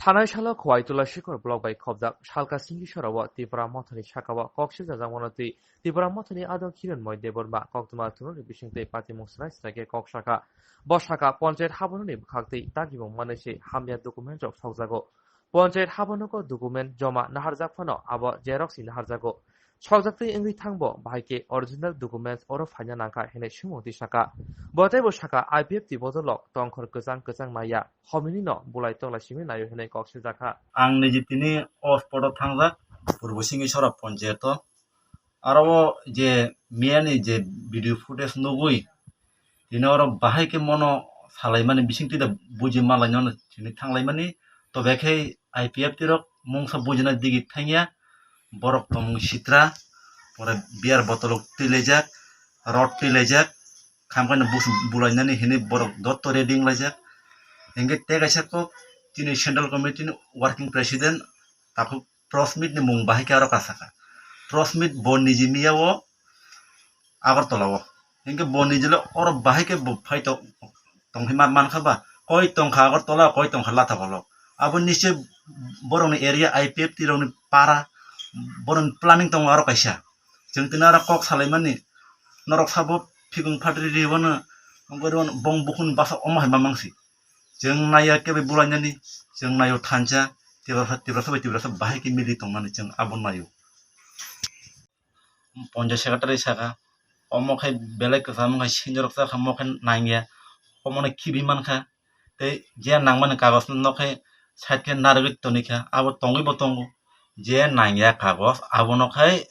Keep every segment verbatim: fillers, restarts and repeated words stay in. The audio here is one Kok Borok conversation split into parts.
Thanai salo Khowai Tulasikhor block bai khobjak Salka Singhi sorao Tipra Mothani sakao kok siljajak mano twi Tipra Mothani adong Hironmoy Debbarma koktwma thwngmungni bisingtwi patimung swnai swnai khe kok sakha. Bo sakha ponchayat haborokni bwkhaktwi dagimung manwi se hamya document rok sokjago. Ponchayat haborokno document joma naharjak phano abo xerox se naharjago. Sokjaktwi wngwi thangbo bahai khe original documents oro phaina nangkha hinwi swngmung twi sakha. Bo teibo sakha I P F T bodolrok tongkhor kwchang kwchang naiya, hominino bulai tongla simi naio hinwi kok sijakha. Ang niji tini o spot o thangjak, Purbo Singhi Sora ponchayato. Aro o je miyani je video footage nugwi, tini oro bahai khe mono salaimani bisingtwi da buji malaino tini thanglaimani. Tobe khe I P F T rok mungsa bujina digi thangya, borok tongmung sitra, pore beer bottle rok twi laijak, rod twi laijak, khamkhaino busu bulainani hinwi borok dotto ready wng laijak. Hinkhe tei kaisa kok chini central committee ni working president takhuk Prosmit ni mung bahai khe aro kasaka. Prosmit bo niji miya o Agartala o. Hinkhe bo niji le oro bahai khe bo phai to-, tongphai ma-, mankha ba. Koi tongkha Agartala, koi tongkha Latha Balok. Abo niche borokni area I P F T rokni para, borokni planning tongo aro kaisa. Chwng tini aro kok salaimani, norok sabo phikung phatri riwano, wngkha riwano bong bukhuni basa omo hai mamang si. Chwng naiya kebo bulainani, chwng naio thansa, Tiprasa, Tiprasa bai Tiprasa bahai khe mili tongmani chwng abo naio. Ponchayat secretary saka, omo khai belai kwcham wngkha, senior rok chakha, omo khai nangya, omo no khibi mankha, tei je nangmani kagoj no khai side khe narwgwi tonikha, abo tongwi bo tongo, je nangya kagoj abono khai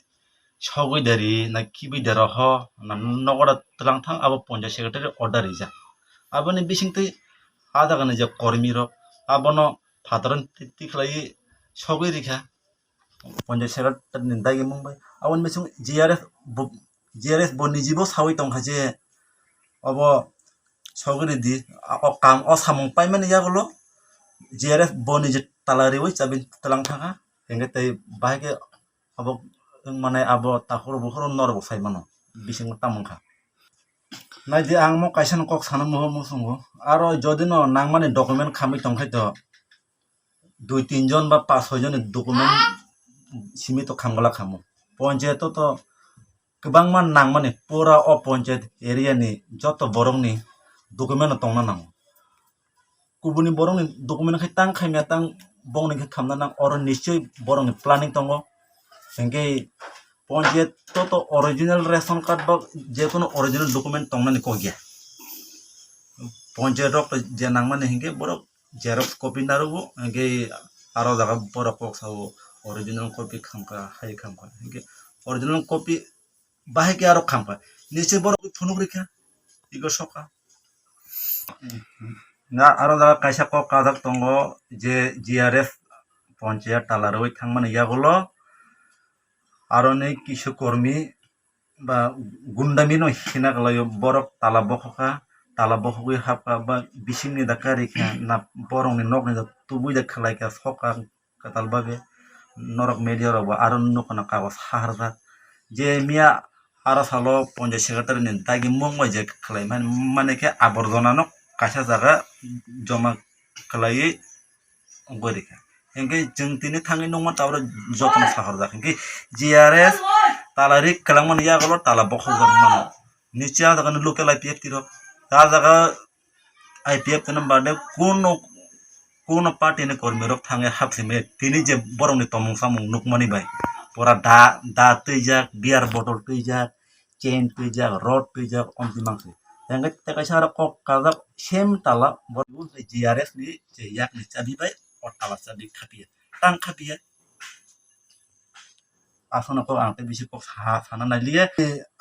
sogwi dari na kibwi dero ho na nogo da twlang thang abo ponchayat secretary order rijak. Aboni bisingtwi a jagani je kormi rok abono phataro ti-, tikhlaiwi sogwi rikha ponchayat secretary ni dagi mung bai. Aboni bising G R S bo, G R S bo nijibo sawi tongkha je obo sogwi ridi, o kam o samung paimani yagulo G R S bo niji tala riwi chabi twlang thangkha. Hinkhe tei bahai khe abo wngmani abo takhuk rok bukhuk rok norok bo sai mano bisingo tamo wngkha. Naidi ang mo kaisa no kok sana muhungo, aro jodi no nangmani document khamwi tongkhe to dui tin jon ba pas soi jon ni document simi to khamgala khamo. Ponchayat to, to kwbangma nangmani pura o ponchayat area ni joto borok ni document no tongna nango. Kubuni borokni document khai tang khaimya tang bongni khe khamna nang oro nischoi borokni planning tongo. Hinkhe ponchayat to, to original ration card ba jekono original document tongnani kok ya. Ponchayat rok to je nangmani hinkhe borok xerox copy narugo, hinkhe aro jaga borok kok sao original copy khamkha, hai khamkha. Hinkhe original copy bahai khe aro khamkha. Nischoi borok phunuk rikha, ego sokha. Na aro jaga kaisa kok kajak tongo je G R S ponchayat tala rwi thangmani yagulo aroni kisa kormi ba gundamino hina kalaio borok tala bokhokha, tala bokhogwi hapkha ba bisingni da karikha na borokni nokni da tubui da khwlaikha sokha kwtal bagwi norok media rok bo aro nukho na kagoj haharjak je miya aro salo ponchayat secretary ni dagi mung bai je khwlai mani, mani khe aborjona no kaisa jaga joma khwlaiwi wngwi rikha. Hinkhe chwng tini thangwi nukma tabra jotono sahorjak hinkhe G R S tala rik kwlangmani yagulo tala bokhokjak mano. Nichi a jaga ni local I P F T rok, a jaga I P F T ni bade kuno, kuno party ni kormi rok thangwi hapsimi tini je borokni tomung samung nukmani bai pura da, da twijak, beer bottle twijak, chain twijak, rod twijak, omtwi mangsi. Hinkhe tei kaisa aro kok kajak same tala borok G R S ni je yakni chabi bai o tala chabi khapia, tang khapia. Aswkno kok ang tei bisi kok sa-, sana nailiya.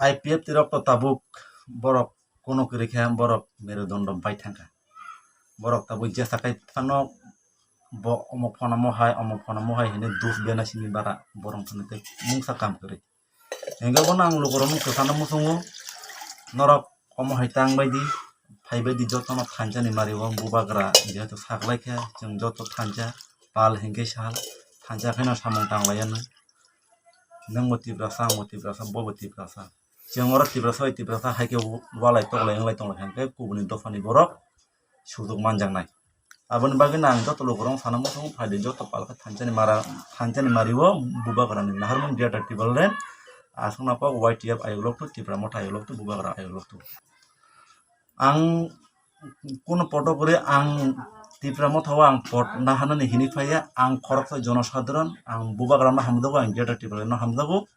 I P F T rok to tabuk borok kuno kwrwi khe borok merudondo bai thangkha. Borok tabuk jesa khai phano bo omo phano mo hai, omo phano mo hai hinwi dus bena simi bara borok phano tei mungsa kam kwrwi. Hinkhe bono ang lukurokno kwchana muchungo, norok omo hai tang baidi, phai baidi jotono thansa ni mari o bubagra jehetu saklaikha, chwng joto thansa, pal hinkhe sal, thansa kheno samung tang laiya nang. Nwngbo Tiprasa, angbo Tiprasa, bobo Tiprasa. Chwng oro Tiprasa bai Tiprasa hai khe walai toklai wnglai tonglaikha hinkhe kubuni dophani borok sujok manjaknai. Aboni bagwi no ang joto lukurok sana muchungo phaidi joto palkha thanchani mara, thanchani mario bubagrani naharmung Greater Tipraland aswkna kok Y T F ayok loktu, Tipra Motha ayok loktu, bubagra ayok loktu. Ang kuno poto kwrwi ang Tipra Motha o ang pot naharnani hinwi phaiya, ang khoroksa jonosadharon, ang bubagrano hamjago, ang Greater Tipraland no hamjago.